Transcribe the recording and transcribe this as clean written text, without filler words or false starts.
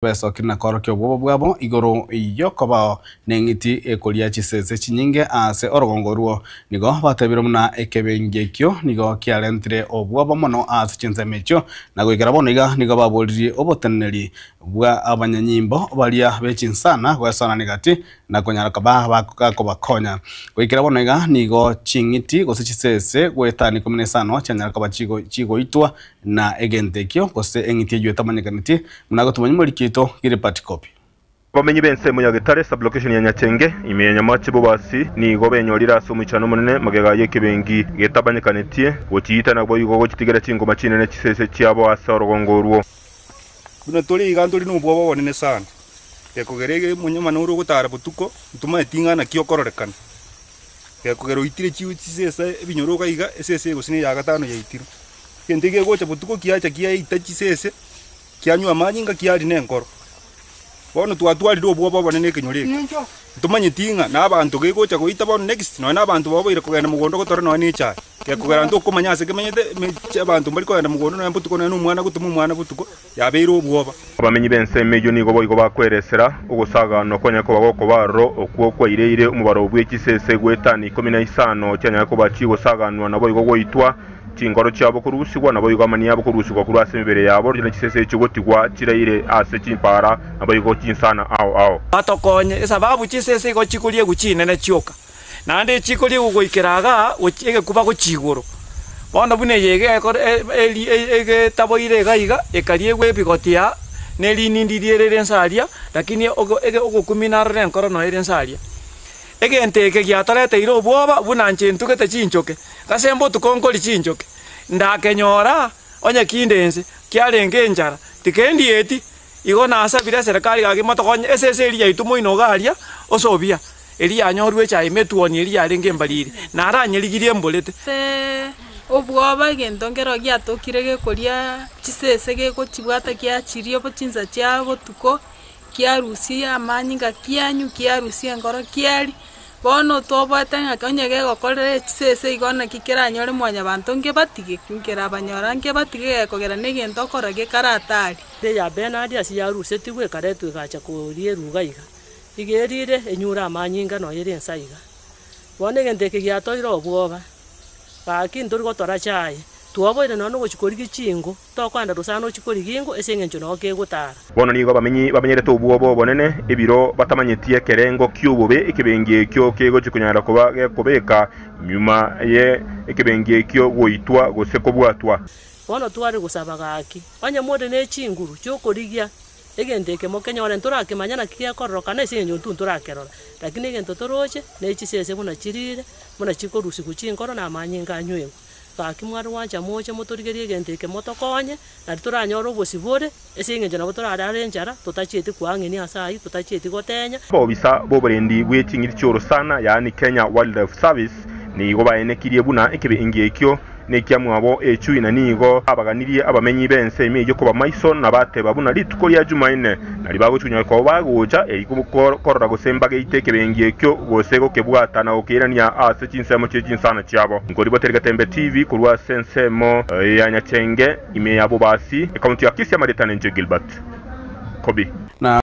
Besokire na koorokia obwoba bwabo igoro y'okobao neng'iti ekoria chisese chinyinge ase orogongo orwo. Nigo batebire buna ekebengi ekio nigo kiarentire obwoba mono ase chinsemo echio, na goikera bono iga nigo baboririe oboteneneri bwa abanyanyimbo baria be chinsana goesoanania gati na konyara koba gakobakonya. Goikera bono iga nigo ching'iti gose chisese goetania ikomi na isano chianyara koba chigoitwa na egento ekio, gose eng'iti eyio etamanyekaneti, buna gotomanya omoriki oito Gilbert Kopi. Abamenyi b'ensemo ya Getare, sub-location ya Nyachenge, ime ya Nyamache Bobasi, nigo benyorire ase omoichano omonene magega y'ekebengi getabanyekanetie gochiita naboigo gochitigera chingoma chinene chisese chiabo ase orogongo orwo. Buna tore iga ntore nobwoba obonene sana, gekogera ege omonyama ore ogotara botuko, ntomaeti ng'a naki okororekana. Gekogera oitire chisese ebinyoro iga iga, esese gose neya gatano yaitirwe. Egento eke gegocha botuko kiacha kiaita chisese, kianywa amanyinga kiarina enkoro. Bono twatwarire obwoba obonene ekenyoro eke, ntomanyeti ng'a na abanto gegocha goita bono next, nonya na abanto baboire kogenda mogondo gotora nonya na echae. Gekogera ntokomanya ase kemenyete emechi abanto mbari kogenda mogondo nonya botuko nonya na omwana gotoma omwana botuko, yabeire obwoba. Abamenyi b'ensemo eyio nigo boigo bakweresera ogosaganwa kwanyare koba gokoba aroro, okwo kwaireire omobaro bwe chisese goetania ikomi na isano chianyare koba chigosaganwa naboigo goitwa, Chinkoro chiabo korusigwa, naboigo amani abo korusigwa korwa ase emebere yabo, ne chisese echio gotigwa chiraire ase chimpaara, naboigo chinsana ao ao. Batokonye, esababu chisese igo chikoriegwa chinene chioka, naende echikoriegwa goikera igaa gochia egekuba gochia igoro. Bono buna eye iga ekore eri egetaboire iga iga, ekariegwa ebigoti aa, na erinindi riria rire inse aria, lakini ogo ege ogokumia naroro enkoro noyo ere inse aria. Egento eke giatoreteire obwoba buna inche ntugete chinchoke, gose mbotuko nkori chinchoke, ndakenyora onye kinde inse, kiarenge enchara, tikendieti. Igo nasabire eserekari gaki motokonye esese eria yaito moino iga aria ase obuya, eria yanyorwe echaye emetuoni eria yarenge embariri, naranyerigirie mborete. Ase obwoba egento nkero giatokire gekoria chisese gegochibwata giachiria bo chinsa chia botuko. Kiarusia amanyinga kianywa, kiarusia enkoro kiaria, bono toboete ng'a onye gegokorera chisese igo naki keranyore mwanyabanto nkebatige, nkerabanyora nkebatige gekogera na egento okora gekaratari. Eya Bernard ase yarusetigwe ekaretwa egacha koria eruga iga, iga erire enyure amanyinga nonya ere ensa iga. Bono egento eke giatoire obwoba, gaki ntori gotora chaye, twoboire nonya na ogochia korigia chinko. Tokoenda rosana ochie korigia ingo ase engencho nao kegotara. Bono nigo abamenyi bamenyerete obwoba obonene, ebiro batamanyeti ekerengo ki'obobe ekebengi ekio kegochia konyara koba gekobeka nyuma ye ekebengi ekio goitwa gose kobwatwa. Bono tware gosaba gaki, onye more ne chinguru chi'okorigia egento eke mokenyore, ntorakemanya naki gekororokana ase engencho intwe ntorakerora, lakini egento toroche ne chisese buna chirire, buna chikorusigwa chinkoro na amanyinga anywegwe. Gaki mware gwancha moche motorigerie egento eke motokonye, nario toranyore obosibore, ase eng'encho nabo torarare enchara, totachieti koang'enia ase ayio, totachieti gotenya. Abaobisa b'oborendi bwe ching'iti chi'orosana, yaani Kenya Wildlife Service, nigo baenekirie buna ekebengi ekio nekiamwabo echui na nigo babaganirie abamenyi b'ense ime eyio koba maiso na bateba buna rituko ria Jumaine nario bagochunyora koba bagocha erio korora gose mbageite ekebengi ekio gose gokebwata na gokeirania ase chinsemo chie chinsana chiabo. Nkoriboteria Getembe TV korwa ase ensemo ya Nyachenge ime ya Bobasi, ekaunti ya Kisii amarieta nenche Gilbert Kobi. Na.